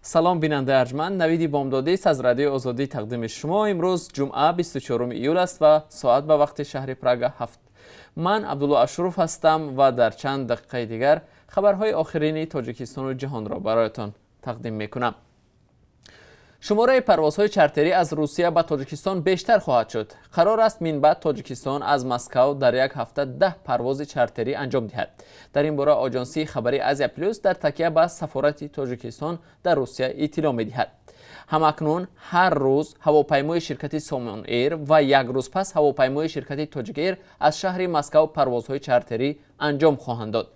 Салом, бинандаи арҷманд. Навиди бомдодист аз Радиои Озодӣ тақдими шумо. Имрӯз ҷумъа, 24 июл аст ва соат ба вақти шаҳри Прага 7. Ман Абдулло Ашуров ҳастам ва дар чанд дақиқаи дигар хабарҳои охирини Тоҷикистону ҷаҳонро бароятон тақдим мекунам. Шумораи парвозҳои чартерӣ аз Русия ба Тоҷикистон бештар хоҳад шуд. Қарор аст, минбаъд Тоҷикистон аз Москав дар як ҳафта 10 парвози чартерӣ анҷом диҳад. Дар ин бора оҷонсии хабари Азия Плюс дар такя ба сафорати Тоҷикистон дар Русия иттилоъ медиҳад. Ҳамакнун ҳар рӯз ҳавопаймои ширкати Сомон Эйр ва як рӯз пас ҳавопаймои ширкати Тоҷик Эйр аз шаҳри Москав парвозҳои чартерӣ анҷом хоҳанд дод.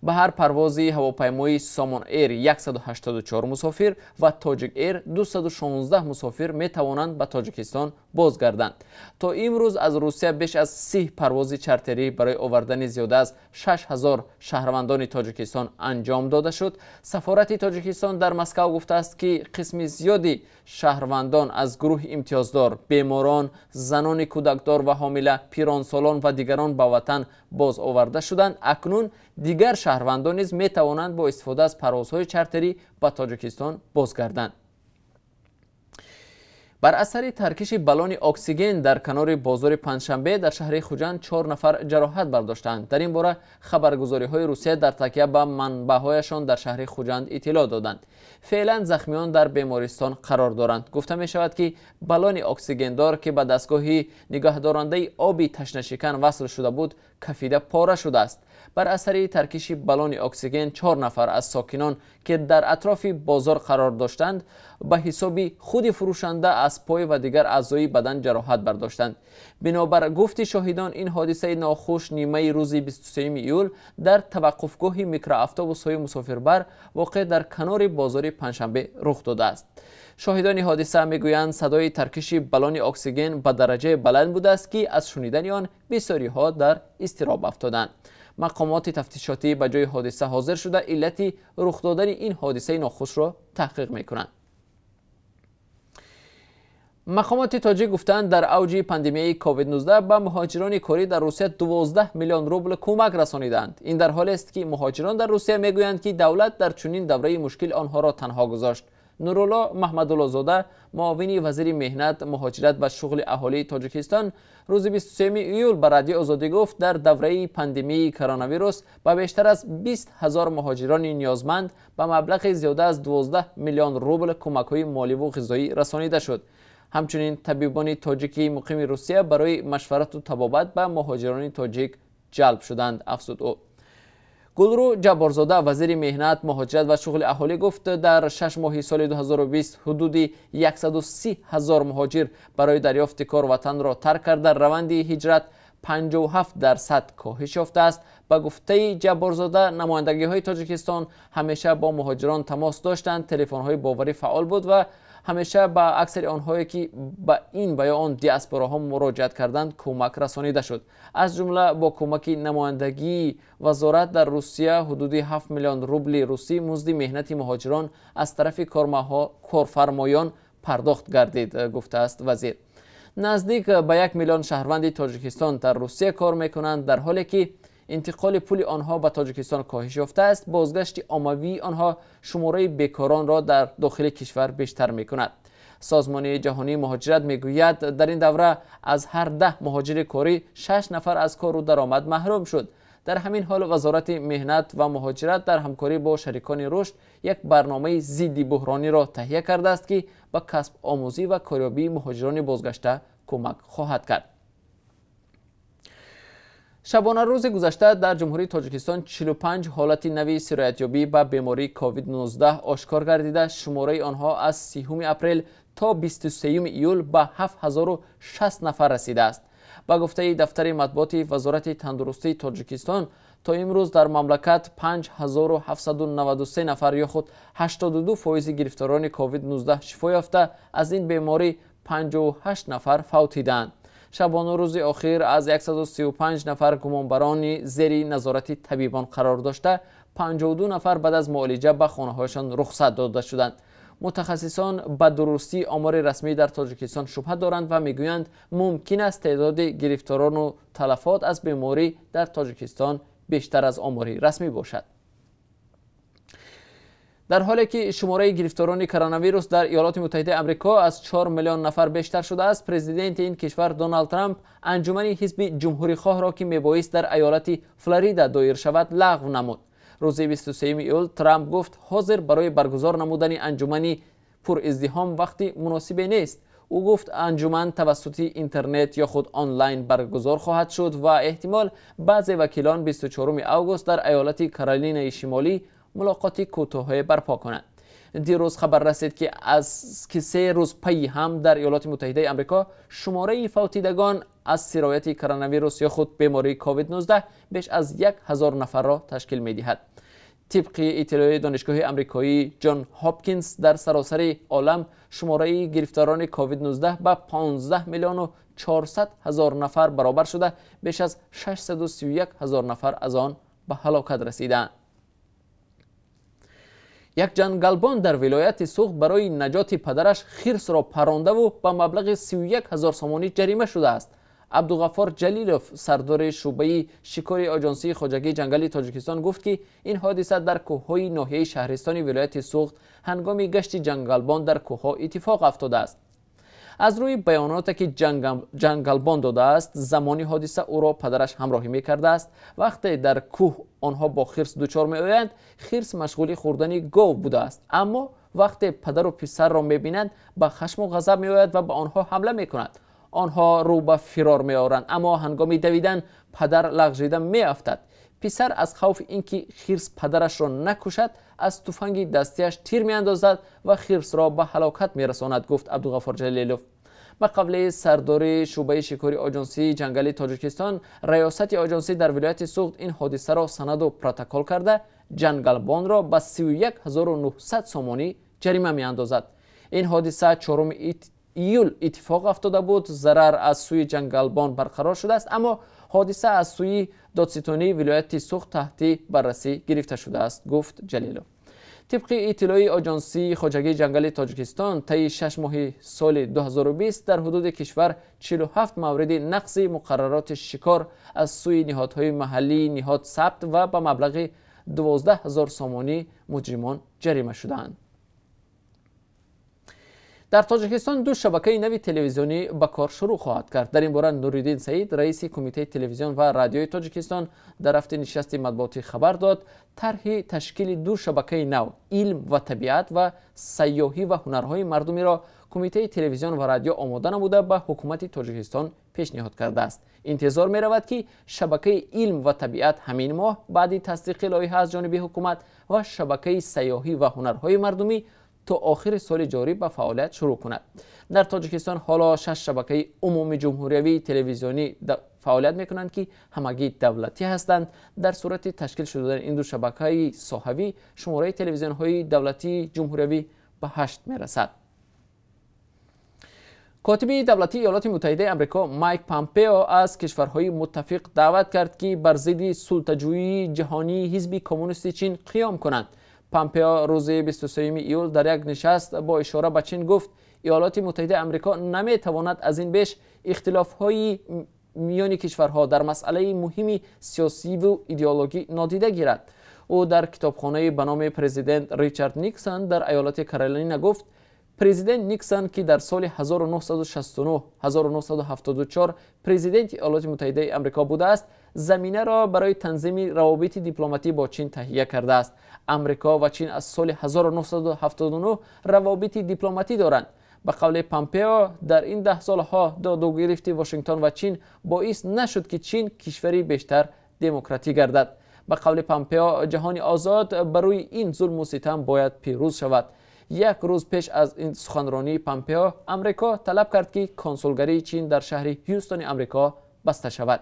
Ба ҳар парвози ҳавопаймои Сомон Эйр 184 мусофир ва Тоҷик Эйр 216 мусофир метавонанд ба Тоҷикистон бозгарданд. То имрӯз аз Русия беш аз 30 парвози чартерӣ барои овардани зиёда аз 6000 шаҳрвандони Тоҷикистон анҷом дода шуд. Сафорати Тоҷикистон дар Москав гуфтааст, ки қисми зиёди шаҳрвандон аз гурӯҳи имтиёздор, беморон, занони кӯдакдор ва ҳомила, пиронсолон ва дигарон ба ватан боз оварда шуданд. Акнун дигар шаҳрвандон низ метавонанд бо истифода аз парвозҳои чартерӣ ба Тоҷикистон бозгарданд. Бар асари таркиши баллони оксиген дар канори бозори Панҷшанбе дар шаҳри Хуҷанд чор нафар ҷароҳат бардоштаанд. Дар ин бора хабаргузориҳои Русия дар такя ба манбаъҳояшон дар шаҳри Хуҷанд иттилоъ доданд. Феълан захмиён дар бемористон қарор доранд. Гуфта мешавад, ки баллони оксигендор, ки ба дастгоҳи нигаҳдорандаи оби ташнашикан васл шуда буд, кафида пора шудааст. Бар асари таркиши баллони оксиген чор нафар аз сокинон, ки дар атрофи бозор қарор доштанд, ба ҳисоби худи фурӯшанда аз пой ва дигар аъзои бадан ҷароҳат бардоштанд. Бинобар гуфти шоҳидон, ин ҳодисаи нохуш нимаи рӯзи 23 июл дар таваққуфгоҳи микроавтобусҳои мусофирбар, воқеъ дар канори бозори Панҷшанбе, рух додааст. Шоҳидони ҳодиса мегӯянд, садои таркиши баллони оксиген ба дараҷаи баланд будааст, ки аз шунидани он бисёриҳо дар изтироб афтоданд. Мақомоти тафтишотӣ ба ҷои ҳодиса ҳозир шуда, иллати рух додани ин ҳодисаи нохушро таҳқиқ мекунанд. Мақомоти тоҷик гуфтанд, дар авҷи пандемияи COVID-19 ба муҳоҷирони корӣ дар Русия 12 миллион рубл кӯмак расониданд. Ин дар ҳолест, ки муҳоҷирон дар Русия мегӯянд, ки давлат дар чунин давраи мушкил онҳоро танҳо гузошт. Нурулло Маҳмадуллозода, муовини вазири меҳнат, муҳоҷират ва шуғли аҳолии Тоҷикистон, рӯзи 23 июл ба Радиои Озодӣ гуфт, дар давраи пандемияи коронавирус ба бештар аз 20 ҳазор муҳоҷирони ниёзманд ба маблағи зиёда аз 12 миллион рубл кӯмакҳои моливу ғизоӣ расонида шуд. Ҳамчунин табибони тоҷики муқими Русия барои машварату табобат ба муҳоҷирони тоҷик ҷалб шуданд, афзуд ӯ. Гулрӯ Ҷабборзода, вазири меҳнат, муҳоҷират ва шуғли аҳолӣ, гуфт, дар 6 моҳи соли 2020 ҳудуди 130 ҳазор муҳоҷир барои дарёфти кор ватанро тарк карда, раванди ҳиҷрат 57% коҳиш ёфтааст. Ба гуфтаи Ҷабборзода, намояндагиҳои Тоҷикистон ҳамеша бо муҳоҷирон тамос доштанд, телефонҳои боварӣ фаъол буд ва ҳамеша ба аксари онҳое, ки ба ин ва ё он диаспораҳо муроҷиат карданд, кӯмак расонида шуд. Аз ҷумла бо кӯмаки намояндагии вазорат дар Русия ҳудуди 7 миллион рубли русӣ музди меҳнати муҳоҷирон аз тарафи корфармоён пардохт гардид, гуфтааст вазир. Наздик ба 1 миллион шаҳрванди Тоҷикистон дар Русия кор мекунанд. Дар ҳоле ки интиқоли пули онҳо ба Тоҷикистон коҳиш ёфтааст, бозгашти оммавии онҳо шумораи бекоронро дар дохили кишвар бештар мекунад. Созмони ҷаҳонии муҳоҷират мегӯяд, дар ин давра аз ҳар 10 муҳоҷири корӣ шаш нафар аз кору даромад маҳрум шуд. Дар ҳамин ҳол Вазорати меҳнат ва муҳоҷират дар ҳамкорӣ бо шарикони рушд як барномаи зидди буҳрониро таҳия кардааст, ки ба касбомӯзӣ ва корёбии муҳоҷирони бозгашта кӯмак хоҳад кард. Шабонарӯзи гузашта дар Ҷумҳурии Тоҷикистон 45 ҳолати нави сироятёбӣ ба бемории COVID-19 ошкор гардида, шумораи онҳо аз 30 апрел то 23 июл ба 7060 нафар расидааст. Ба гуфтаи дафтари матбуоти Вазорати тандурустии Тоҷикистон, то имрӯз дар мамлакат 5793 нафар ё худ 82 фоизи гирифторони COVID-19 шифо ёфта, аз ин беморӣ 58 нафар фавтидаанд. Шабонарӯзи охир аз 135 нафар гумонбарони зери назорати табибон қарор дошта, 52 нафар баъд аз муолиҷа ба хонаҳояшон рухсат дода шуданд. Мутахассисон ба дурустии омори расмӣ дар Тоҷикистон шубҳа доранд ва мегӯянд, мумкин аст теъдоди гирифторону талафот аз беморӣ дар Тоҷикистон бештар аз омори расмӣ бошад. Дар ҳоле ки шумораи гирифторони коронавирус дар Иёлоти Муттаҳидаи Амрико аз 4 миллион нафар бештар шудааст, президенти ин кишвар Доналд Трамп анҷумани ҳизби ҷумҳурихоҳро, ки мебоист дар айолати Флорида доир шавад, лағв намуд. Рӯзи 23 июл Трамп гуфт, ҳозир барои баргузор намудани анҷумани пуриздиҳом вақти муносибе нест. Ӯ гуфт, анҷуман тавассути интернет ё худ онлайн баргузор хоҳад шуд ва эҳтимол баъзе вакилон 24 август дар айолати Каролинаи Шимолӣ мулоқоти кӯтоҳе барпо кунанд. Дирӯз хабар расид, ки аз ки 3 рӯз пайи ҳам дар Иёлоти Муттаҳидаи Амрико шумораи фавтидагон аз сирояти коронавирус ё худ бемории COVID-19 беш аз 1000 нафарро ташкил медиҳад. Тибқи иттилои донишгоҳи амрикоии Ҷон Ҳопкинс, дар саросари олам шумораи гирифторони COVID-19 ба 15 миллиону 400 ҳазор нафар баробар шуда, беш аз 631 ҳазор нафар аз он ба ҳалокат расидаанд. Як ҷангалбон дар вилояти Суғд барои наҷоти падараш хирсро парондаву ба маблағи 31 ҳазор сомонӣ ҷарима шудааст. Абдуғаффор Ҷалилов, сардори шӯъбаи шикори Оҷонсии хоҷагии ҷангали Тоҷикистон, гуфт, ки ин ҳодиса дар кӯҳҳои ноҳияи Шаҳристони вилояти Суғд ҳангоми гашти ҷангалбон дар кӯҳҳо иттифоқ афтодааст. Аз рӯи баёноте, ки ҷангалбон додааст, замони ҳодиса ӯро падараш ҳамроҳӣ мекардааст. Вақте дар кӯҳ онҳо бо хирс дучор меоянд, хирс машғули хӯрдани гов будааст, аммо вақте падару писарро мебинанд, ба хашму ғазаб меояд ва ба онҳо ҳамла мекунад. Онҳо рӯ ба фирор меоранд, аммо ҳангоми давидан падар лағжида меафтад. Писар аз хавфи ин ки хирс падарашро накушад, аз туфанги дастияш тир меандозад ва хирсро ба ҳалокат мерасонад, гуфт Абдуғаффор Ҷалилов. Ба қавли сардори шӯъбаи шикори Оҷонсии ҷангали Тоҷикистон, раёсати оҷонсӣ дар вилояти Суғд ин ҳодисаро санаду протокол карда, ҷангалбонро ба 31 900 сомонӣ ҷарима меандозад. Ин ҳодиса 4 июл иттифоқ афтода буд. Зарар аз сӯи ҷангалбон барқарор шудааст, аммо ҳодиса аз сӯи додситонии вилояти Суғд таҳти баррасӣ гирифта шудааст, гуфт Ҷалилов. Тибқи иттилои Оҷонсии хоҷагии ҷангали Тоҷикистон, таи 6 моҳи соли 2020 дар ҳудуди кишвар 47 мавриди нақзи муқаррароти шикор аз сӯи ниҳодҳои маҳаллии ниҳод сабт ва ба маблағи 12 ҳазор сомонӣ муҷримон ҷарима шудаанд. Дар Тоҷикистон ду шабакаи нави телевизионӣ ба кор шурӯъ хоҳад кард. Дар ин бора Нуриддин Саид, раиси Кумитаи телевизион ва радиои Тоҷикистон, дар рафти нишасти матбуотӣ хабар дод. Тарҳи ташкили ду шабакаи нав, илм ва табиат ва сайёҳӣ ва ҳунарҳои мардумиро, Кумитаи телевизион ва радио омода намуда, ба ҳукумати Тоҷикистон пешниҳод кардааст. Интизор меравад, ки шабакаи илм ва табиат ҳамин моҳ баъди тасдиқи лоиҳа аз ҷониби ҳукумат ва шабакаи сайёҳӣ ва ҳунарҳои мардумӣ то охири соли ҷорӣ ба фаъолият шурӯъ кунад. Дар Тоҷикистон ҳоло шаш шабакаи умумиҷумҳуриявии телевизионӣ фаъолият мекунанд, ки ҳамагӣ давлатӣ ҳастанд. Дар сурати ташкил шудани ин ду шабакаи соҳавӣ, шумораи телевизионҳои давлатии ҷумҳуриявӣ ба ҳашт мерасад. Котиби давлатии Иёлоти Муттаҳидаи Амрико Майк Помпео аз кишварҳои муттафиқ даъват кард, ки бар зидди султаҷӯии ҷаҳонии Ҳизби Коммунисти Чин қиём кунанд. Помпео рӯзи 23 июл дар як нишаст бо ишора ба Чин гуфт, Иёлоти Муттаҳидаи Амрико наметавонад аз ин беш ихтилофҳои миёни кишварҳо дар масъалаи муҳими сиёсиву идеологӣ нодида гирад. Ӯ дар китобхонаи ба номи президент Ричард Никсон дар айолати Каролина гуфт, президент Никсон, ки дар соли 1969-1974 президенти Иёлоти Муттаҳидаи Амрико будааст, заминаро барои танзими равобити дипломатӣ бо Чин таҳия кардааст. Амрико ва Чин аз соли 1979 равобити дипломатӣ доранд. Ба қавли Помпео, дар ин даҳсолаҳо додугирифти Вашингтон ва Чин боис нашуд, ки Чин кишвари бештар демократӣ гардад. Ба қавли Помпео, ҷаҳони озод ба рӯи ин зулму ситам бояд пирӯз шавад. Як рӯз пеш аз ин суханронии Помпео Амрико талаб кард, ки консулгарии Чин дар шаҳри Ҳюстони Амрико баста шавад.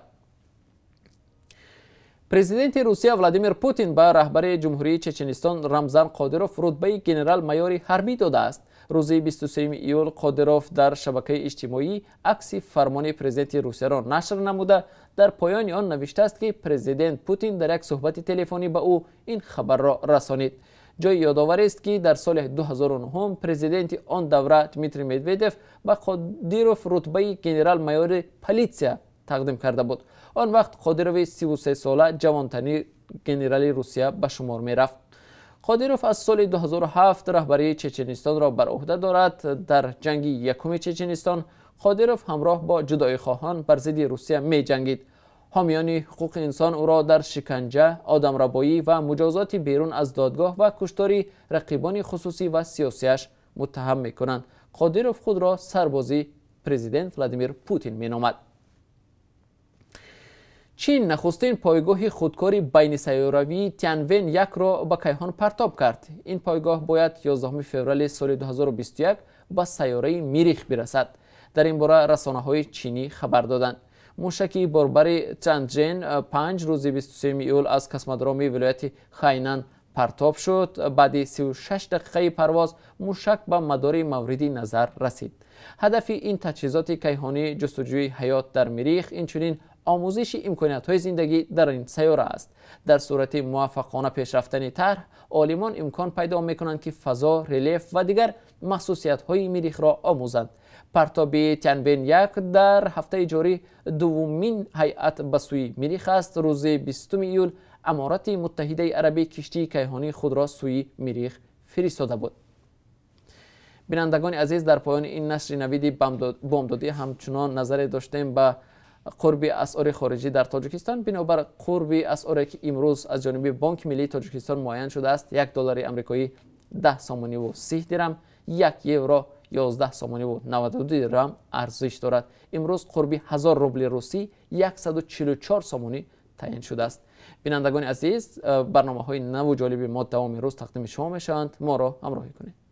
Президенти Русия Владимир Путин ба раҳбари Ҷумҳурии Чеченистон Рамзан Қодиров рутбаи генерал-майори ҳарбӣ додааст. Рӯзи 23 июл Қодиров дар шабакаи иҷтимоӣ акси фармони президенти Русияро нашр намуда, дар поёни он навиштааст, ки президент Путин дар як суҳбати телефонӣ ба ӯ ин хабарро расонид. Ҷои ёдоварист, ки дар соли 2009 президенти он давра Дмитрий Медведев ба Қодиров рутбаи генерал-майори политсия тақдим карда буд. Он вақт Қодирови 33 сола ҷавонтарин генерали Русия ба шумор мерафт. Қодиров аз соли 2007 раҳбарии Чеченистонро бар уҳда дорад. Дар ҷанги якуми Чеченистон Қодиров ҳамроҳ бо ҷудоихоҳон бар зидди Русия меҷангид. Ҳомиёни ҳуқуқи инсон ӯро дар шиканҷа, одамрабоӣ ва муҷозоти берун аз додгоҳ ва куштори рақибони хусусӣ ва сиёсиаш муттаҳам мекунанд. Қодиров худро сарбози президент Владимир Путин меномад. Чин нахустин пойгоҳи худкори байнисайёравии Тянвен 1-ро ба кайҳон партоб кард. Ин пойгоҳ бояд 11 феврали соли 2021 ба сайёраи Мирих бирасад. Дар ин бора расонаҳои чинӣ хабар доданд. Мушаки борбари Чанчжэн 5 рӯзи 23 июл аз космодроми вилояти Хайнан партоб шуд. Баъди 36 дақиқаи парвоз мушак ба мадори мавриди назар расид. Ҳадафи ин таҷҳизоти кайҳонӣ ҷустуҷӯи ҳаёт дар Мирих, инчунин омӯзиши имкониятҳои зиндагӣ дар ин сайёра аст. Дар сурати муваффақона пешрафтани тарҳ, олимон имкон пайдо мекунанд, ки фазо, релеф ва дигар махсусиятҳои Мирихро омӯзанд. Партоби Тянвен 1 дар ҳафтаи ҷорӣ дуввумин ҳайат ба сӯи Мирих аст. Рӯзи 20 июл Аморати Муттаҳидаи Арабӣ киштии кайҳонии худро сӯи Мирих фиристода буд. Бинандагони азиз, дар поёни ин нашри навиди бомдодӣ ҳамчунон назаре доштем ба қурби асъори хориҷӣ дар Тоҷикистон. Бинобар қурби асъоре, ки имрӯз аз ҷониби Бонки Миллии Тоҷикистон муайян шудааст, 1 доллари амрикоӣ 10 сомониву 30 дирам, 1 евро 11 сомониву 92 дирам арзиш дорад. Имрӯз қурби 1000 рубли русӣ 144 сомонӣ таъин шудааст. Бинандагони азиз, барномаҳои наву ҷолиби мо давоми рӯз тақдими шумо мешаванд. Моро ҳамроҳӣ кунед.